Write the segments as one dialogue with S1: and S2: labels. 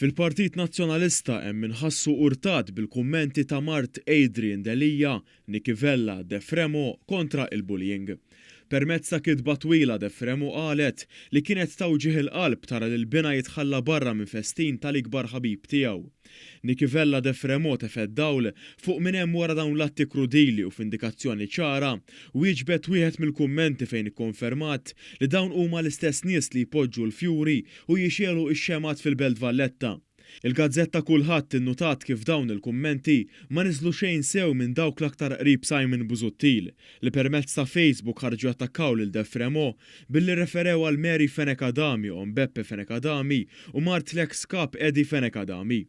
S1: Fil-Partit Nazzjonalista hemm min ħassu urtat bil-kummenti ta' mart Adrian Delia, Nikki Vella de Fremo kontra il-bullying. Permezz ta' kitba twila de Fremo qalet li kienet ta' wġigħ il-qalb tara lil binha jitħalla barra minn festin tal-ikbar ħabib tiegħu. Nikki Vella de Fremo tefgħet dawl fuq min hemm wara dawn l-atti krudili u f'indikazzjoni ċara wieġbet wieħed mill-kummenti fejn ikkonfermat li dawn huma l-istess nies li jpoġġu l-fjuri u jixegħlu x-xemgħat fil-Belt Valletta. Il-gazzetta Kullħadd innutat kif dawn il-kummenti ma niżlu xejn sew minn dawk l-aktar qrib Simon Busuttil li permezz ta' Facebook ħarġu jattakkaw lil De Fremo billi rreferew għal Mary Fenech Adami, omm Beppe Fenech Adami u mart l-eks Kap Eddie Fenech Adami.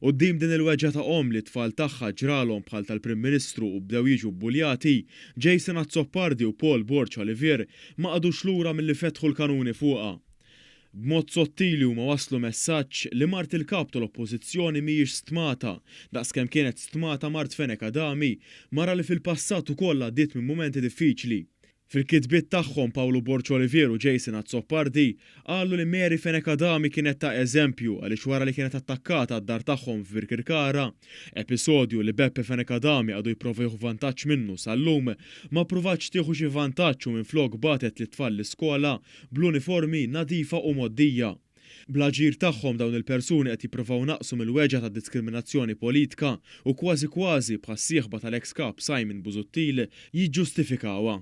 S1: Quddiem din il-weġgħa ta' omm li t-tfal tagħha ġralhom bħal tal-Prim Ministru u bdew jiġu bbuljati, Jason Azzopardi u Paul Borg Olivier ma qagħdux lura milli fetħu l-kanuni fuqha. B'mod sottili huma wasslu messaġġ li mart il-Kap tal-Oppożizzjoni mhijiex stmata daqskemm kienet stmata mart Fenech Adami, mara li fil-passat ukoll għaddiet minn mumenti diffiċli. Fil-kitbiet tagħhom Pawlu Borg Olivier u Jason Azzopardi qalu li Mary Fenech Adami kienet ta' eżempju għaliex wara li kienet attakkata d-dar tagħhom f'Birkirkara, episodju li Beppe Fenech Adami għadu jipprova jieħu vantaġġ minnu sal-lum, ma ppruvatx tieħu xi vantaġġ u minflok bagħtet lit-tfal l-iskola bl-uniformi nadifa u mgħoddija. Bl-aġir tagħhom dawn il-persuni qed jipprovaw inaqqsu mill-weġgħa tad-diskriminazzjoni politka u kważi kważi bħas-sieħba tal-eks Kap Simon Busuttil jiġġustifikawha.